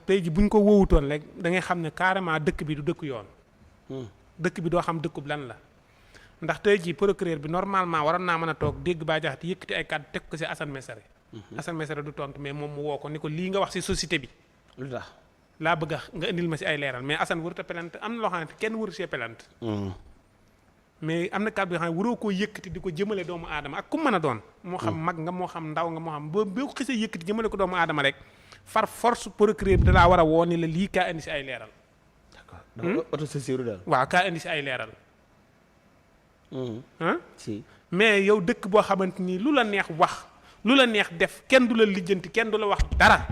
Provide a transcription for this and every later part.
tey ji buñ ko wowutoon rek da ngay xam ne carrément dëkk bi du dëkk yoon. dëkk bi doo xam dëkkub lan la. ndax tey jii procureur bi normalement waroon naa mën a toog dégg Bah Diakhaté yëkkati ay kàddu teg ko ci Assane Mesere. Assane Mesere du tontu mais moom mu woo ko ni ko lii nga wax ci société bi. lu tax laa bëgg nga indil ma ci ay leeral mais Assane warut a pelante am na loo xam ne kenn waru see pelante. mais am na kàddu yoo xam ne waroo koo yëkkati di ko jëmale doomu aadama ak ku mën a doon. moo xam mag nga moo xam ndaw nga moo xam boo ko xisee yëkkati jëmale ko doomu aadama rek far force procureur bi da laa war a woo ni la lii kaa indi ci ay leeral. d'accord dafa autosaisir daal. waaw kaa indi ci ay leeral. si mais yow dëkk boo xamante ni lu la neex wax lu la neex def kenn du la lijjanti kenn du la wax dara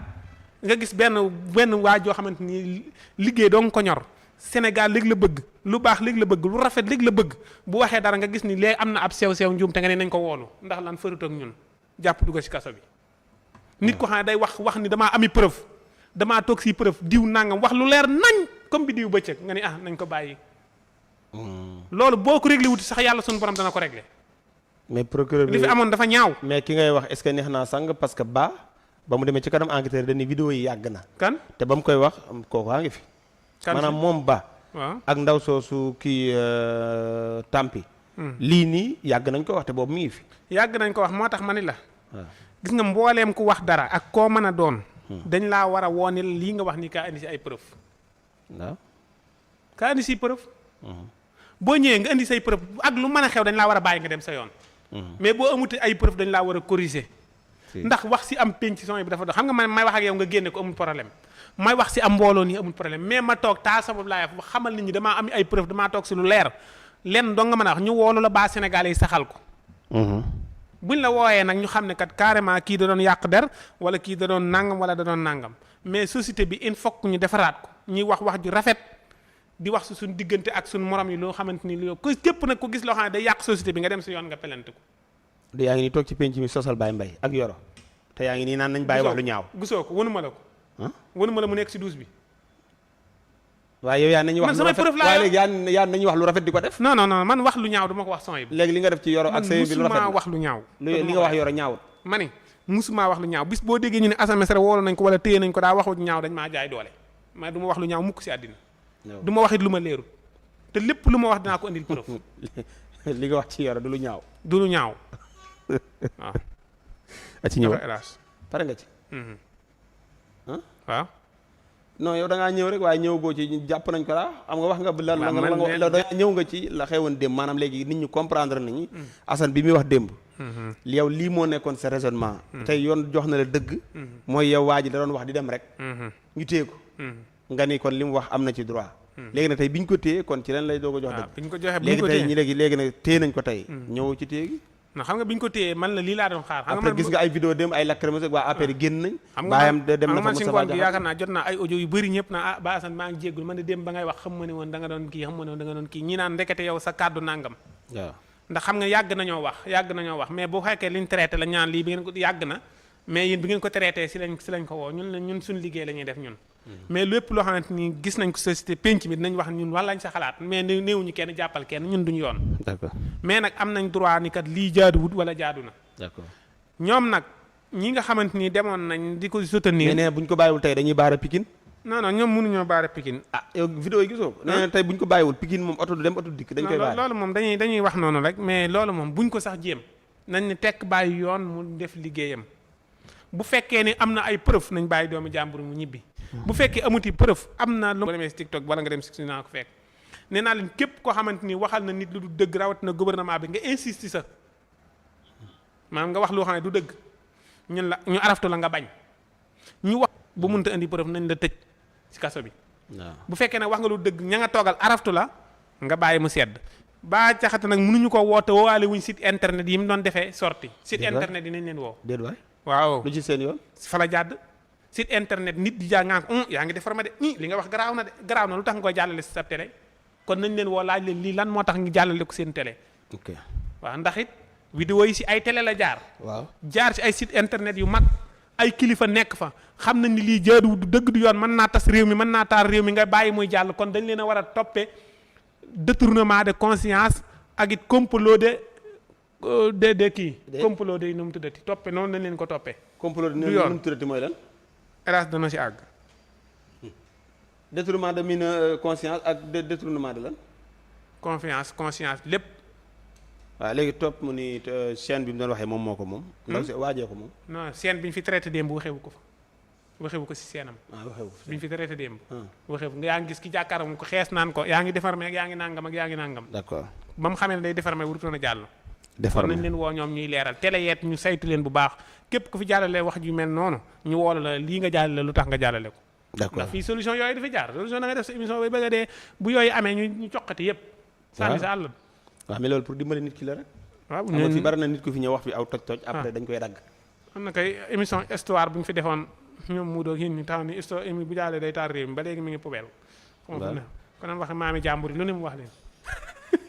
nga gis benn waa joo xamante ni liggéey doo nga ko ñor Sénégal léegi la bëgg lu baax léegi la bëgg lu rafet léegi la bëgg bu waxee dara nga gis ni léegi am na ab sew njuum te nga ne nañ ko woolu ndax lan farut ak ñun jàpp dugg ci kaso bi. nit ko xam ne day wax ni damaa ami preuve damaa toog si preuve diw nangam wax lu leer nañ comme bi diw bëccëg nga ni nañ ko bàyyi. loolu boo ko réglé wuti sax yàlla sunu borom dana ko réglé. mais procureur bi li fi amoon dafa ñaaw. mais ki ngay wax est-ce que neex naa sang parce que ba mu demee ci kanam enquêteur dañuy vidéo yi yàgg na. kan te ba mu koy wax kooku a ngi fi. maanaam moom ba. waaw ak ndaw soosu kii tampi. lii nii yàgg nañ ko wax te boobu mi ngi fi. yàgg nañ ko wax moo tax ma ni la. waaw gis nga mbooleem ku wax dara ak koo mën a doon. dañ laa war a woone lii nga wax ni kaa indi si ay preuve. waaw. kaa indi si preuve. boo ñëwee nga indi say preuve ak lu mën a xew dañ laa war a bàyyi nga dem sa yoon. mais boo amuti ay preuve dañ laa war a corriger. ndax wax si am penc son bi dafa dox xam nga man may wax ak yow nga génne ko amul problème. may wax si am mbooloo nii amul problème mais ma toog taa sabab laa wax xamal nit ñi damaa am ay preuve damaa toog si lu leer lenn dong nga mën a wax ñu woolu la baa Sénégalais yi saxal ko. buñ la wooyee nag ñu xam ne kat carrément kii da doon yàq der wala kii da doon nangam wala da doon nangam mais société bi il faut que ñu defaraat ko ñuy wax ju rafet di wax si suñu diggante ak suñu morom yi loo xamante ni lu képp nag ko gis loo xam ne day yàq société bi nga dem si yoon nga pelante ko. yaa ngi nii toog ci penc mi sosal Baye Mbaye ak Yoro te yaa ngi nii naan nañ bàyyi wax lu ñaaw. gisoo ko wënuma la ko. wënuma la mu nekk si douche bi. waaye yow yaa nañu wax lu rafet waaye léegi yaa nañu wax lu rafet di ko def. non man wax lu ñaaw du ma ko wax son yi. léegi li nga def ci Yoro ak sëy bi lu rafet musuma wax lu ñaaw. li nga wax Yoro ñaawut. ma ni musuma wax lu ñaaw bis boo déggee ñu ne Assane Mesere woolu nañ ko wala téye nañ ko daa waxu ñaaw dañ maa jaay doole mais du ma wax lu ñaaw mukk si àddina. du ma waxit lu ma leerul te lépp lu ma wax dinaa ko indil preuve. li nga wax ci Yoro du lu ñaaw. du lu ñaaw waaw. a ci ñëw pare nga ci. waaw. non yow da ngaa ñëw rek waaye ñëw goo ci jàpp nañ ko daa xam nga wax nga la da ñëw nga ci la xewoon démb maanaam léegi nit ñu comprendre nañu. Assane bi muy wax démb. yow lii moo nekkoon sa raisonnement. tey yoon jox na la dëgg. mooy yow waa ji da doon wax di dem rek. ñu téye ko. nga ni kon li mu wax am na ci droit. léegi nag tey bi ñu ko téye kon ci leen lay doog a jox dëgg. bi ñu ko joxee bi ñu ko téye léegi nag téye nañ ko tey. ñëw ci téye gi. non xam nga bi ñu ko téyee man la lii laa doon xaar. xam nga après gis nga ay vidéo dem ay lacrymogène waa APR yi génn nañ. xam baayam dem na fa man si Moustapha ngoon gi Diakhaté yaakaar naa jot naa ay audio yu bëri ñëpp naa Ba Assane maa ngi jéggul man de dem ba ngay wax xam ma ne woon da nga doon kii xam ma ne woon da nga doon kii ñi naan ndekete yow sa kàddu nangam. waaw ndax xam nga yàgg nañoo wax mais bu fekkee liñ traité la ñaan lii bi ngeen ko yàgg na mais yéen bi ngeen ko traité si lañ ko woo ñun suñu liggéey la ñuy def ñun mais lépp loo xamante ni gis nañ ko société penc mi dinañ wax ñun wala lañ sa xalaat mais néewuñu kenn jàppal kenn ñun duñu yoon. d'accord mais nag am nañ droit ni kat lii jaaduwut wala jaadu na. d'accord ñoom nag ñi nga xamante ni demoon nañ di ko soutenir. mais nee buñ ko bàyyiwul tey dañuy baara Pikine. non ñoom mënuñoo baare Pikine. yow vidéo yi gisoo ko. nee na tey buñ ko bàyyiwul Pikine moom oto du dem oto du dikk. dañ koy baare loolu moom dañuy wax noonu rek mais loolu moom buñ ko sax jéem nañ ne tekk bàyyi yoon mu def liggéeyam bu fekkee ni am na ay preuve nañ bàyyi doomu jàmbur mu ñibbi. bu fekkee amuti preuve am na lu. boo demee si TikTok wala nga dem si naa ko fekk nee naa leen képp koo xamante ni waxal na nit lu du dëgg rawatina gouvernement bi nga insiste sa maanaam nga wax loo xam ne du dëgg ñun la ñu araftu la nga bañ ñu wax bu mënta indi preuve nañ la tëj ci kaso bi. bu fekkee nag wax nga lu dëgg ña nga toogal araftu la nga bàyyi mu sedd. Bah Diakhaté nag mënuñu ko woote woowaale wuñ site internet yi mu doon defee sorti site internet yi nañ leen woo. déet waay waaw lu ci seen yoon. fa la jàdd site internet nit di jaa ngaa yaa ngi defar ma de li nga wax garaaw na lu tax nga koy jàllale si sa télé kon nañ leen woo laaj leen lii lan moo tax ñu jàllale ko seen télé. ok waaw ndax it vidéo yi si ay télé la jaar. waaw jaar si ay site internet yu mag ay kilifa nekk fa xam nañ ni lii jaaduwul du dëgg du yoon mën naa tas réew mi mën naa taal réew mi nga bàyyi muy jàll kon dañ leen a war a toppee détournement de conscience ak it complot de kii. complot de nu mu tuddati toppe noonu lañ leen ko toppee. complot du yoon nu mu tuddati mooy lan. hélas dana si àgg. détournement de mine conscience ak détournement de lan. confiance conscience lépp. waaw léegi topp mu ni chaîne bi mu doon waxee moom moo ko moom. ndaw si waajee ko moom. non scène bi ñu fi traité démb waxewu ko fa waxewu ko si seenam. waxewu ko bi ñu fi traité démb. waxewu nga yaa ngi gis ki jàkkaaram ko xees naan ko yaa ngi déformé ak yaa ngi nangam ak yaa ngi nangam. d'accord ba mu xamee ne day déformé wurutoon a jàll. déformé nañ leen woo ñoom ñuy leeral télé yeet ñu saytu leen bu baax képp ku fi jàllale wax ju mel noonu ñu woola la lii nga jàllale lu tax nga jàllale ko. d'accord ndax fii solution yooyu dafa jaar solution da nga def sa émission bay bëgg a dee bu yooyu amee ñu coqati yëpp. sànni sa àll. waaw mais loolu pour dimbali nit ki la rek. waaw xam nga fi bari na nit ku fi ñëw wax fi aw toj-toj. après dañ koy dagg. am na kay émission histoire bu ñu fi defoon ñoom mu doog yéen ñu tax ni histoire bu jàllee day taal réew mi ba léegi mi ngi poubelle. waaw kon nag wax maami jàmbur yi lu ne mu wax leen.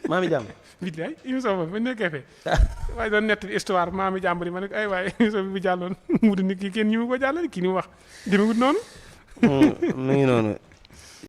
maami jàmbur. billaay émission boobu ba nekkee fee. waaye doon nett histoire maami jàmbur yi ma ne ay waaye émission bi bu jàlloon mu di nit ki kenn ñi mu ko jàllale kii ni mu wax demewut noonu. mi ngi